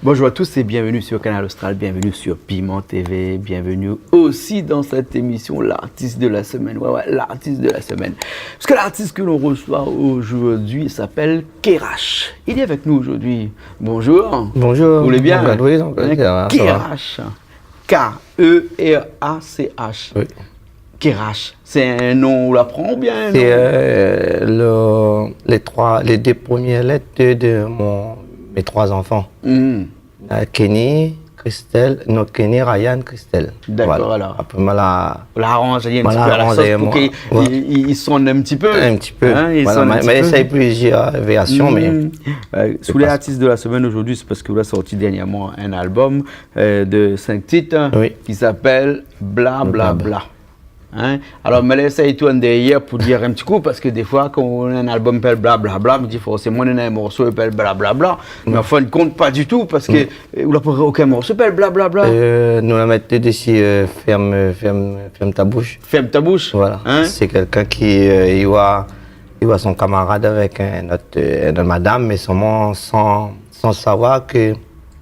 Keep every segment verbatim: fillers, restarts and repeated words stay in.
Bonjour à tous et bienvenue sur Kanal Austral, bienvenue sur Piment T V, bienvenue aussi dans cette émission, l'artiste de la semaine. Ouais, ouais, l'artiste de la semaine. Parce que l'artiste que l'on reçoit aujourd'hui s'appelle Kerach. Il est avec nous aujourd'hui. Bonjour. Bonjour. Vous allez bien ? Bonjour, oui, donc, hein, ça va. Kerach. K E R A C H. Oui. Kerach. C'est un nom ou la pran oubien un nom ? C'est, euh, le, les trois, les deux premières lettres de, de mon, mes trois enfants. Hmm. Euh, Kenny, Christelle, non, Kenny, Ryan, Christelle. D'accord, alors. Voilà. Après, ma la, ma la aranzé in ti pé a la sos pou ke i, i, i sone in ti pé. In ti pé. Hein, i sone in ti pé. Voilà, ma, ma éséy plizièr variasion, mé... Hmm. Euh, si ou lé artiste de la semaine aujourd'hui, c'est parce que ou la sorti dernièrement un album, euh, de cinq titres, hein, qui s'appelle Bla Bla Bla. Hein ? Alors, mi lès aou tourn dèrièr pou dir in ti kou, parce que des fois, quand on a un album i apèl Bla Bla Bla, mi di forséman néna in morso i apèl Bla Bla Bla. Mé an fin de kont, pa ditou, parce que, euh, ou la pa okin morso i apèl Bla Bla Bla. Euh, nou la mèt dési, euh, Ferme, euh, Ferme, Ferme ta bouche. Ferme ta bouche. Voilà. Hein ? C'est quelqu'un qui, euh, il voit, il voit son camarade avec un autre, euh, une autre madame, mais seulement sans, sans savoir que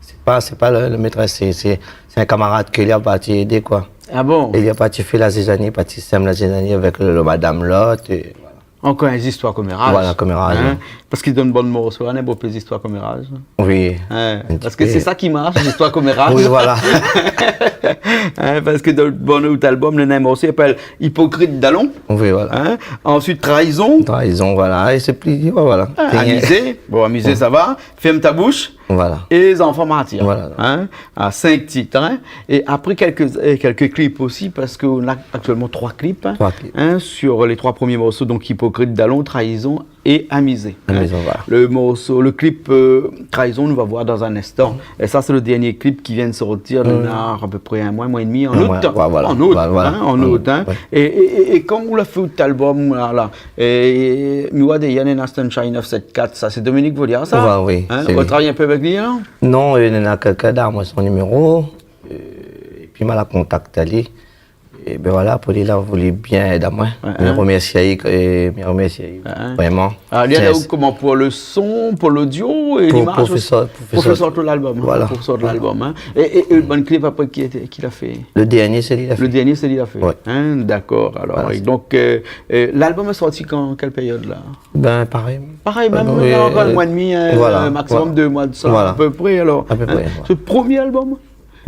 c'est pas, c'est pas le, le maîtresse, c'est, c'est, c'est un camarade qui lui a parti aider, quoi. Ah bon ? Il a parti fé la zizanie, parti sèm la zizanie avec le, le madame l'autre, et voilà. Ankor in zistoir koméraz. Voilà, koméraz, hein. Parce que dan bann morso la, néna bonpé zistoir koméraz. Oui. Hein, parce que c'est ça qui marche, zistoir koméraz. Oui, voilà. Hein, parce que dan bann ot album, néna in morso i apèl Hypocrite Dalon. Oui, voilà. Hein ? Ensuite, Trahison. Trahison, voilà. Et c'est plus, voilà. Ah, Amizé. Bon, Amizé, ça va. Ferme ta bouche. Voilà. Et Les Enfants Martyrs. Voilà. Hein ? À cinq titres, hein. Et après quelques, et quelques clips aussi, parce qu'on a actuellement trois clips, hein. Trois clips. Hein, sur les trois premiers morceaux, donc Hypocrite Dalon, Trahison et Amizé, hein. Amizé, voilà. Le morceau, le clip, euh, Trahison, nou va voir dans un instant. Mhm. Et ça, c'est le dernier clip qui vient de sortir, il y a à peu près un mois, un mois et demi, en août. Un mois, ouais, voilà. En août, hein, en août, hein. Ouais. Et, et, et, et kan ou la fé out album la, la, é mi oi dèrièr néna Sunshine neuf sept quatre, sa sé Dominique Voliard, sa ? Ouais, oui, sé li. Ou travay in pé avèk li, non ? Non, euh, néna kèlkin la done amoin son niméro, euh, épi ma la kontakt ali. É bin voilà, pou li la voulu bien èd amoin. Ouais, hein. Mi remèrsi ali, euh, mi remèrsi ali vréman. Ah, li la èd aou koman, pou le son, pou l'audio é l'imaz osi ? Pou, pou fé sort, pou fé sort l'album, hein. Voilà. Pou sort l'album, hein. É, é, é le bann clip apré, ki, ki la fé ? Le dernié, sé li la fé. Le dernié, sé li la fé. Ouais. Hein, d'accord, alors. Voilà. Et donc, euh, euh, l'album la sorti kan, kèl périod la ? Bin, parèy. Parèy, mèm, euh, ankor in mois é demi, euh, voilà, maximum dé moi de sa, à peu près, alors. À peu près, ouais. Hein, sé le premié album ?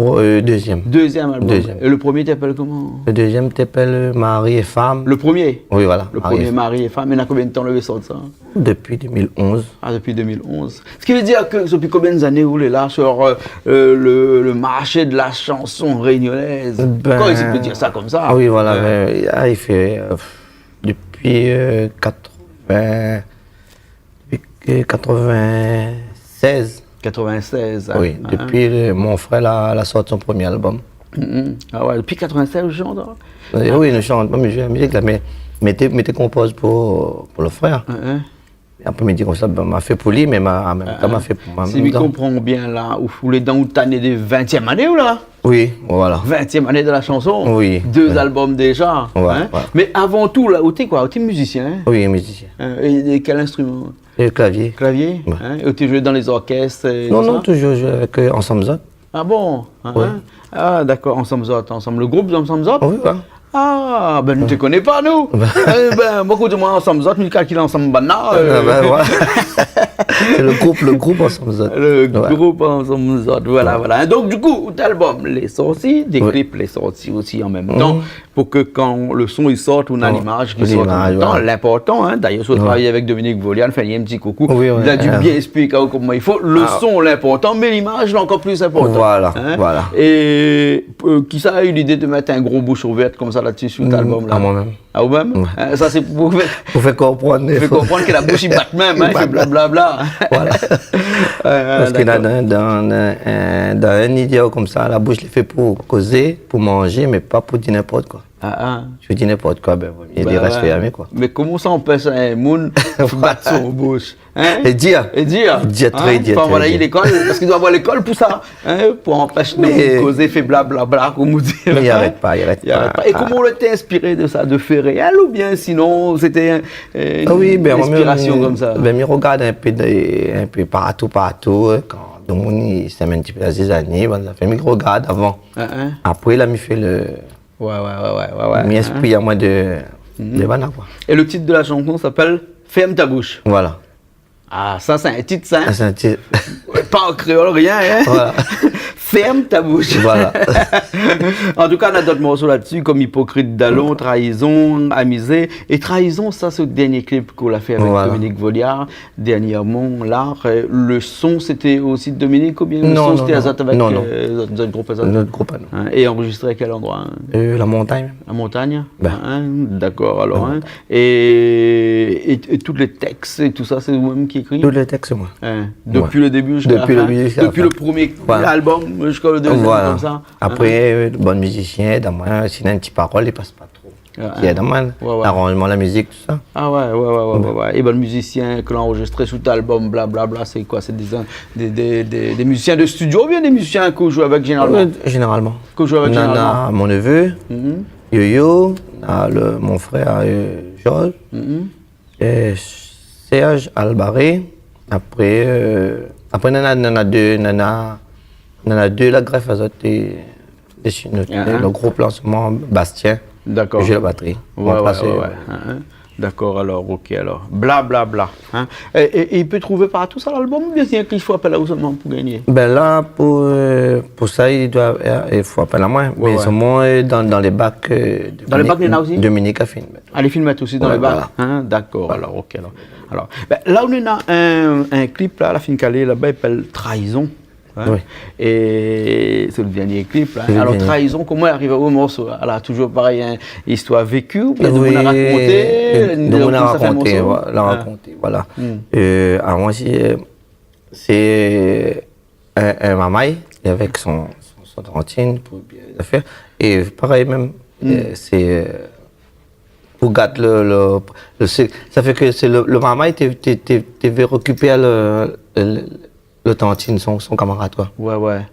Oh, euh, dézièm. Dézièm album. Dézièm. É le premié té i apèl koman ? Le dézièm té i apèl, euh, Mari é Fam. Le premié ? Oui, voilà, Mari é Fam. Le premié, Mari é Fam. Néna konbien d'tan ou la sort sa ? Depuis deux mille onze. Ah, depuis deux mille onze. Ce qui veut dire que depuis combien d'années ou lé la sur, euh, euh, le, le marché de la chanson réunionnaise ? Bin, kan i pé dir sa konmsa. Ah oui, voilà, euh, bin, ah, i fé, euh, pff, depuis, euh, quatre-vingts, depuis, euh, quatre-vingt-seize. Quatre-vingt-seize, hein. Oui, hein. Depuis, euh, mon frèr la, la sorti son premié album. Mhm. Ah ouais, depuis quatre-vingt-seize, ou shant, hein ? Euh, oui, nou shant, mé mi zoué la mizik la, mé, mé té, mé té konpoz pou, pou le frèr. Hein, hein. Apré, mi di konmsa, bin, ma fé pou li, mé ma, an mèm tan, ma fé pou moin mèm. Si mi konpran bien la, ou, ou lé dan out ané de vintièm ané, ou la ? Oui, voilà. Vintièm ané de la chanson. Oui. Dé album déza, hein ? Ouais, ouais. Mé avan tou la, ou té koi ? Ou té mizisien, hein ? Oui, mizisien. Hein, é, é kèl instriman ? Le clavier. Clavier, hein ? Ouais. É ou té zoué dan lé zorkès é tout sa ? Non, non, toujour zoué avèk, euh, Ansanm Zot. Ah bon ? Hein, hein ? Ah, d'accord, Ansanm Zot, Ansanm, le group Ansanm Zot ? Oui, voilà. Ah, bin, nou té koné pa, nou. Bin. Eh bin, moin, kan ou di amoin Ansanm Zot, mi kalkil ansanm banna, euh. Ah, bin, voilà. Sé le group, le group Ansanm Zot. Le group Ansanm Zot, voilà, voilà. Donk, du kou, out album lé sorti, dé clip lé sorti osi an mèm tan. Mhm. Pou ke kan le son i sort, ou néna l'imaz ki sort an mèm tan. L'imaz, ouais. L'inportan, hein, dayèr, si ou travay avèk Dominique Voliard, fé in ti koukou. Oui, oui. Li la di bien ésplik aou koman i fo. Le son, l'inportan, mé l'imaz, lé ankor pli inportan. Voilà, voilà. Hein ? É, euh, kisa la u l'idé de mèt in gro boush ouvèr konmsa la dsi, su out album la ? Amoin mèm. Aou mèm ? Ouais. Hein, sa sé pou fé, pou fé konprann, pou fé konprann ke la boush i bat mèm, hein, i fé blablabla. Voilà. Ouais, ouais, d'accord. Parske la, dan, dan, euh, dan in idé konmsa, la boush lé fé pou kozé, pou manzé, mé pa pou dir ninport koi. Ah, ah. Si ou di ninport koi, bin, vo myé rès fèrmé, koi. Mé koman sa i anpèsh in moun bat son boush, in ? É dir. É dir. Dir, tré dir, tré dir. Fo anvoy aou lékol, parské i doi avoir lékol pou sa, in, pou anpèsh nou kozé, fé blablabla, konm ou di. Mé i arèt pa, i arèt pa. É koman ou té inspiré de sa, de fé réèl, oubien sinon sété in, in inspirasion konmsa ? Ah oui, bin, moin, bin, mi rogard in pé de, in pé partou, partou, in, kan domoun i sèm in ti pé la zizanie, bann zafèr, mi rogard avan. Ah, ah. Apré, la, mi fé le, Ouais, ouais, ouais. Mi inspir amoin de, de banna, koi. É le tit de la shanson i apèl Ferme ta bouche. Voilà. Ah, sa sé in tit, sa, in ? Ah, sé in tit. Pa an kréol, rien, in ? Voilà. Ferme ta bouche. Voilà. An tou ka, na dot morso la dsi, konm Ipokrit Dalon, Trahison, Amizé. É Trahison, sa sé le dernié klip k'ou la fé avèk Dominique Voliard. Dernièrman, la, euh, le son, sété osi Dominique oubien le son sété azot avèk, euh, zot, zot group azot ? Non, non. Nout group, non. In, é anrozistré a kèl androi, in ? Euh, La Montagne. La Montagne ? Bin. In, dakor, alor, in. La Montagne. É, é, é tout lé tèks é tousa, sé ou mèm ki ékri ? Tout lé tèks, sé moin. In, dopi le débu ziska la fin ? Dopi le débu ziska la fin. Dopi le promié albom ziska le dèrnié, konmsa ? Voilà. Apré, euh, bann mizisien i èd amoin, si néna in ti parol, i pas pa tro. Ah, ah. Ki èd amoin, laranzman, la mizik, tousa. Ah ouais, ouais, ouais. É bann mizisien k'ou la anrozistré sou out albom, blablabla, sé koi ? Sé dé, dé, dé, dé mizisien de studio oubien dé mizisien k'ou zoué avèk zénéralman ? Euh, zénéralman. K'ou zoué avèk zénéralman. Néna mon neveu, Yoyo, néna le, mon frèr, euh, Georges, é Serge Albaré. Apré, euh, apré, néna, néna dé, néna, néna dé la grèf azot é, é si nout, nout group la an se moman, Bastien, i zoué la batri. Dakor. Ouais, ouais, ouais. In, in. Dakor, alor, ok, alor. Blablabla, in. É, é, é i pé trouvé partou sa, lalbom, oubien sé rienk i fo apèl aou solman pou gingné ? Bin la, pou, euh, pou sa, i doi, euh, i fo apèl amoin. Ouais, ouais. Mé solman, euh, dan, dan lé bak, euh, Dominique, néna osi ? Dominique la fine mèt. Ah, lé fine mèt osi dan lé bak. Ouais, voilà. In, dakor, alor, ok, alor. Alor, bin, la, ou néna in, in klip, la, la fine kalé, laba, i apèl Trahison. In ? Oui. É sé le dernié klip, la. Sé le dernié. Alor, Trahison, koman ou la ariv o morso, la ? Alor, touzour parèy, in, istoir véki, oubien domoun la rakonté, domoun la rakonté, rakonté, voilà. Hmm. Euh, amoin, sé, euh, sé in, in marmay, é avèk son, son, son tantine, pou bien zafèr. É parèy mèm, euh, sé, euh, pou gat le, le, le sik. Sa fé ke sé le, le marmay té, té, té, té vé rékipèr le, le, le tantine, son, son kamarad, koi. Ouais, ouais.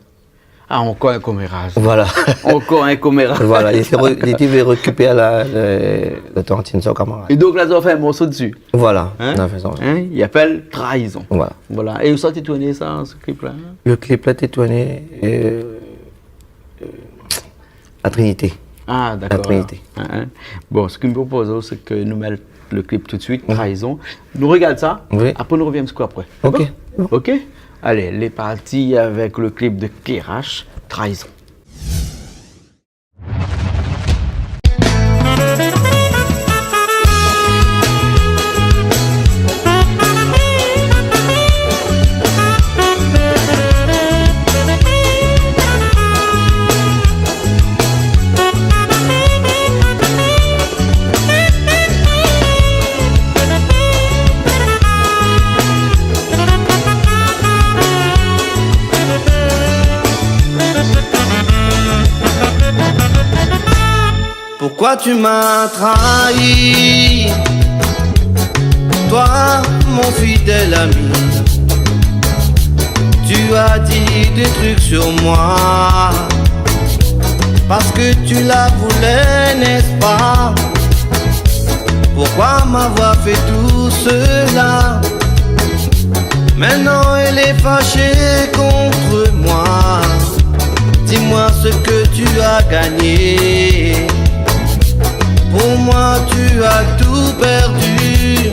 Ah, ankor in koméraz. Voilà. Ankor in koméraz. Voilà, li té ré-, li té vé rékipèr la, le, le tantine, son kamarad. É donk la, zot la fé in morso dsi. Voilà, in ? Nou la fé sa. In ? I apèl Trahison. Voilà. Voilà. É ousa té tourné sa, se klip-la ? Le klip-la té tourné, euh, euh, La Trinité. Ah, dakor. La Trinité. In, in. Bon, sak mi propoz, sé ke nou mèt le klip tout de suite, Trahison. Nou rogard sa, apré nou revien in ti kou apré. Dakor ? Ok. Ok ? Alé, lé parti avèk le klip de Kerach, Trahison. Pourquoi tu m'as trahi, toi, mon fidèle ami ? Tu as dit des trucs sur moi, parce que tu la voulais, n'est-ce pas ? Pourquoi m'avoir fait tout cela ? Maintenant elle est fâchée contre moi. Dis-moi ce que tu as gagné. Pour moi, tu as tout perdu.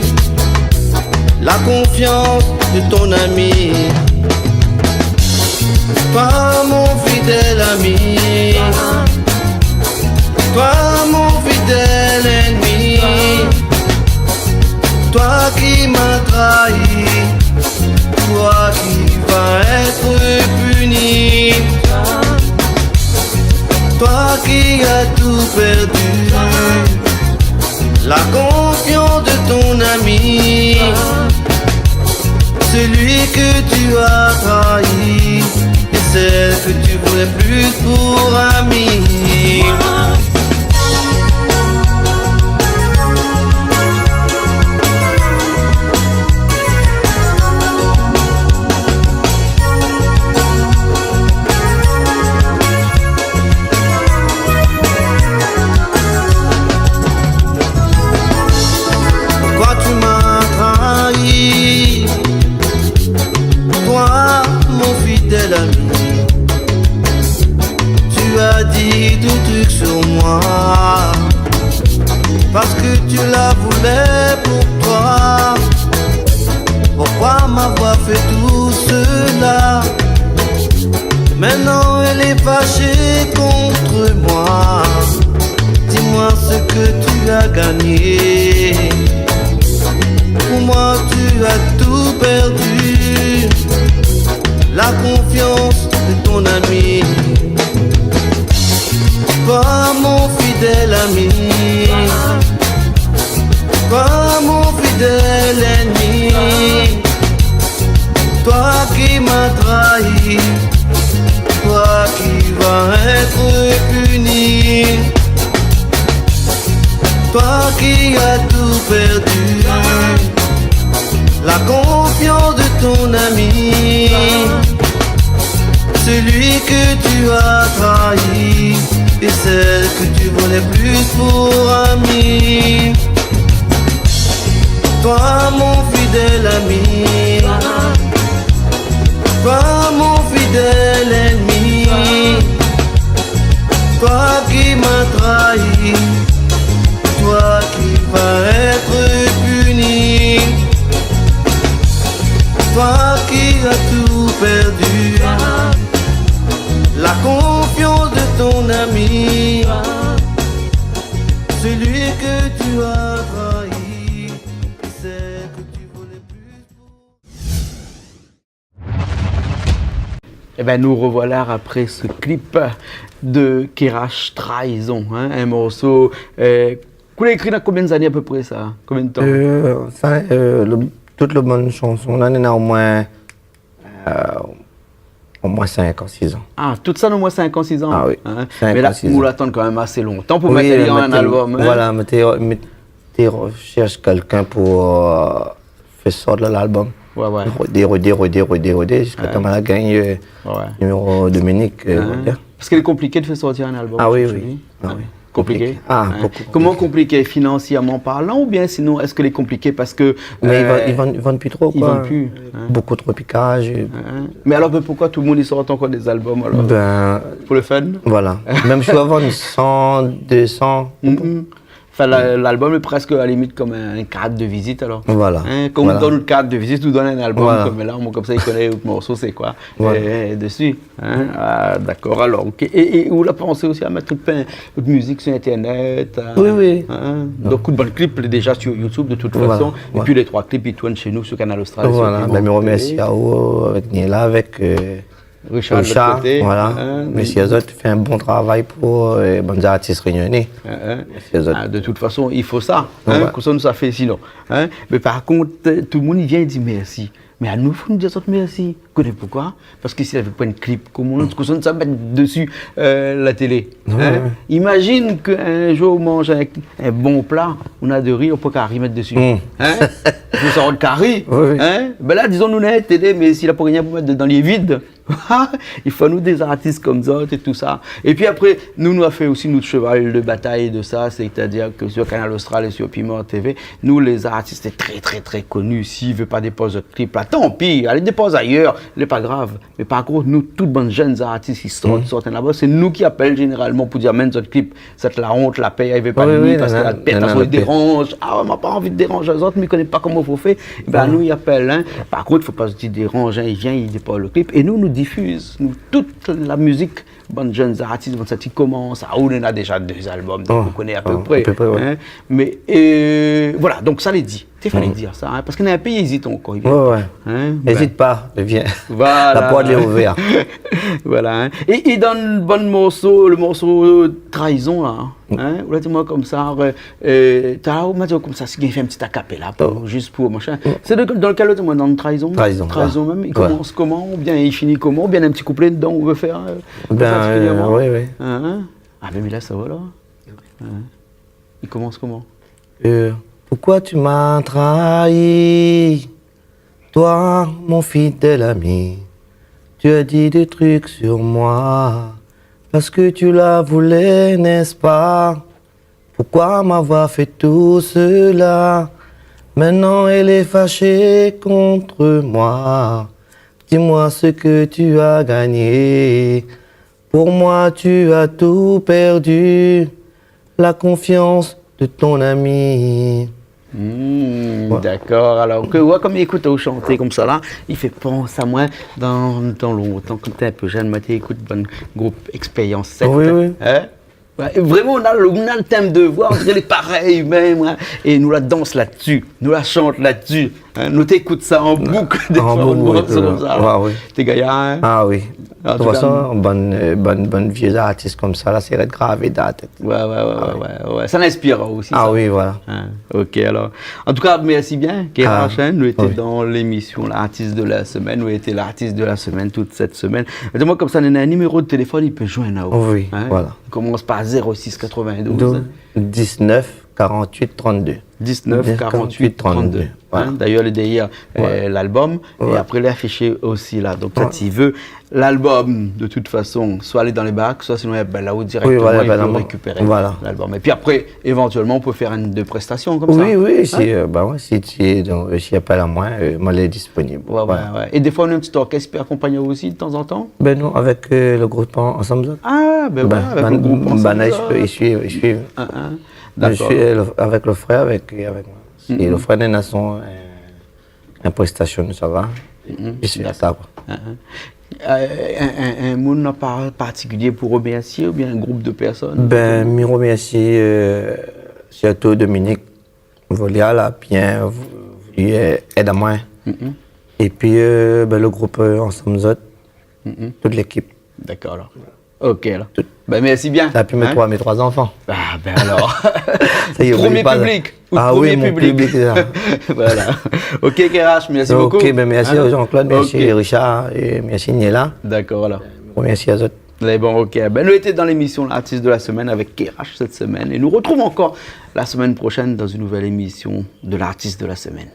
La confiance de ton ami. Toi, mon fidèle ami. Toi, mon fidèle ennemi. Toi qui m'as trahi. Toi qui vas être puni. Toi qui as tout perdu. La confiance de ton ami. Celui que tu as trahi. Et celle que tu voulais plus pour ami. Perdu la confiance de ton ami. Toi, mon fidèle ami. Toi, mon fidèle ennemi. Toi qui m'as trahi. Toi qui vas être puni. Toi qui as tout perdu, la confiance de ton ami, celui que tu as trahi et celle que tu voulais plus pour ami. Toi, mon fidèle ami, toi, mon fidèle ennemi, toi qui m'as trahi, toi qui vas être puni, toi qui as tout perdu, la confiance de ton ami, celui que tu as trahi, celle que tu voulais plus. Ében, nou rovoila apré se klip de Kerach, Trahison, in, in morso, eu, k'ou la ékri dan konbien zané apépré sa ? Konbien d'tan ? Eu, sa, eu, le, tout le bann shanson la, néna omoin, eu, omoin sink an, sis an. A, tout sa, omoin sink an, sis an. A oui, in ? Sink an, sis an. Mé la, ou la atann kanmèm asé lontan pou mèt ali an albom, in ? Oui, mé té, voilà, mé té, mé té reshèrsh kèlkin pou, eu, fé sort la, lalbom. Oué, oué. Rodé, rodé, rodé, rodé, rodé, ziska tan ma la gingn, eu, niméro Dominique, eu, Rodé. Parske lé konpliké de fé sortir in albom zordi. A oui, oui. Konpliké. A, bonpé. Koman konpliké ? Finansièrman parlan, oubien sinon, èske lé konpliké parske, eu, i vann, i vann pi tro, koi. I vann pi, in. Bonpé tro pikaz. Mé alor, mé poukoi tout le moun i sort ankor dé zalbom alor ? Bin, pou le fun ? Voilà. Mèm si ou vann san, dé san, Anfin, la, lalbom lé prèsk a la limit konm in, in kart de vizit, alor. Voilà. In, kan ou donn out kart de vizit, ou donn in albom konm la, konmsa, i koné out morso, sé koi, eu, dési. In, a, dakor, alor, OK. É, é ou la pansé osi a mèt out pin, out mizik sir Internet, eu, in. Oui, oui. Donk, tout bann klip lé déza sir YouTube, de tout fason. Voilà, oué. Épi, lé troi klip, i tourn shé nou, sir Kanal Austral, sir Piment TV. Voilà, bin, mi romèrsi aou, avèk Niela, avèk, eu, Richard, de lot koté, voilà. Mèrsi azot, fé in bon travay pou, eu, bann zartis rényoné. Mèrsi azot. A, de tout fason, i fo sa, in, oué, kosa nou sa fé sinon, in. Mé par kont, eu, tout le moun i vien, i di mèrsi. Mé anou, fo nou di azot mèrsi. Koné poukoi ? Parske si lavé poin in klip, koman, kosa nou sa mèt dési, eu, la télé, in ? Oué, oué. Imazine ke in zour ou manz in, in bon pla, ou na de ri, ou pé kari mèt dési. In ? Ou sa rod kari, in ? Bin la, dizon, nou na in télé, mé si la pa rien pou mèt de, dan lé vid, I fo anou dé zartis konm zot é tout sa. Épi apré, nou, nou la fé osi nout sheval de batay de sa, sétadir ke sir Kanal Austral é sir Piment TV, nou, lé zartis lé trè, trè, trè koni, si i vé pa dépoz zot klip la, tanpi, alé dépoz ayèr, lé pa grav. Mé par kont, nou, tout bann jenn zartis i sort, sort in albom, sé nou ki apèl zénéralman pou dir, amenn zot klip. Sat la ont, la pèr, i vé pa vni parske la pèr, la pèr i déranz. A oué, ma pa anvi déranz azot, mi koné pa koman fo fé. Ében, nou i apèl, in. Par kont, fo pa di déranz, in, i vien, i dépoz le klip. É nou, nou difiz, nou, tout la mizik, bann jenn zartis, bann sa ki komans. A, ou néna déza dé albom, donk ou koné apépré, in. Mé, eu, voilà, donk sa lé di. Té falé dir sa, in, parske néna in pé i ézit ankor, i vien pa. Oué, oué. Ézit pa, vien. Voilà. La port lé ouvèr. Voilà, in. É, é dan le bann morso, le morso, eu, Trahison la, in, ou la di amoin konmsa, eu, eu, talèr ou la di amoin konmsa, si i fé in ti a capella pou, zis pou machin. Sé de, dan kèl, ou la di amoin, dan Trahison ? Trahison, voilà. Trahison mèm, i komans koman, oubien i fini koman, oubien in ti kouplé dedan, ou vé fèr, eu, partikilièrman ? Bin, eu, oui, oui. In, in ? A, bin, mé la, sa va, la. In. I komans koman ? Euh, pourquoi tu m'as trahi, toi, mon fidèle ami ? Tu as dit des trucs sur moi, parce que tu la voulais, n'est-ce pas ? Pourquoi m'avoir fait tout cela ? Maintenant, elle est fâchée contre moi. Dis-moi ce que tu as gagné. Pour moi, tu as tout perdu, la confiance de ton ami. Hmm, dakor. Alor ke, oué, konm ékout aou shanté konmsa la, i fé pans amoin dan, dan lontan, kan té in pé jenn, moin té ékout bann group Expérience sept. Oui, oui. In ? Ouais, é vréman, nou na le, nou na le tinb de voi, nou diré lé parèy, mèm, in. É nou la dans la-dsi, nou la shant la-dsi, in. Nou té ékout sa an bouk, défoi, an bouk, morso konmsa, la. Ouais, ouais. Té gayar, in. Ah oui. An tou ka, de tout fason, bann, eu, bann, bann vié artis konmsa la, sé rès gravé dan la tèt. Ouais, ouais, ouais. Sa i inspir aou osi, sa. Ah oui, voilà. In, OK, alor. An tou ka, mèrsi bien, Kerach, in. Nou lété dan lémisyon L'artiste de la semaine. Nou lété l'artiste de la semaine tout sèt semèn. Di amoin konmsa, néna in niméro de téléfone, i pé zoinn aou. Oui, voilà. Komans par zéro six quatre-vingt-douze. Douze, dix-neuf, quarante-huit, trente-deux. Dix-neuf, quarante-huit, trente-deux. Voilà. In, dayèr, lé dèrièr, eu, lalbom. É apré, lé afishé osi la. Donk, si ou vé lalbom, de tout fason, soi alé dan lé bak, soi sinon, i apèl aou dirèkteman, i pé rékipéré lalbom. Voilà. É pi apré, évantuèlman, ou pé fé inn dé prestasyon konmsa. Oui, oui, si, eu, ba ouais, si, si, donk, eu, si i apèl amoin, eu, moin lé disponib. Ouais, ouais. É défoi, ou néna in ti orkès i pé akonpagn aou osi, de tanzantan ? Ben non, avèk, eu, le group An-, Ansanm Zot. Ah, ben voilà, avèk le group Ansanm Zot. Banna, i suiv, i suiv. Dakor. Mi suiv, eu, le, avèk le frèr, avèk, avèk moin. Si le frèr néna son, eu, in prestasyon, sa va. Dakor. Eu, in, in, in moun an par-, partikilié pou remèrsié oubien in group de pèrsone ? Ben, mi remèrsi, eu, sirtou Dominique Volia, la bien vou-, voulu, eu, èd amoin. É pi, eu, ben, le group, eu, Ansanm Zot, tout lékip. Dakor, alor. OK, alor. Ben, mèrsi bien. É pi mé troi, mé troi zanfan. Ah, ben alor. Sa i oubli pa. Promié piblik. Ah oui, mon piblik, sa. Voilà. OK, Kerach, mèrsi bokou. OK, ben, mèrsi Jean-Claude, mèrsi Richard, é mèrsi Niela. Dakor, alor. Mèrsi azot. Lé bon, OK. Ben, nou lété dan lémisyon L'artiste de la semaine avèk Kerach sèt semèn. É nou artrouv ankor la semèn proshèn dan in nouvèl émisyon de L'artiste de la semaine.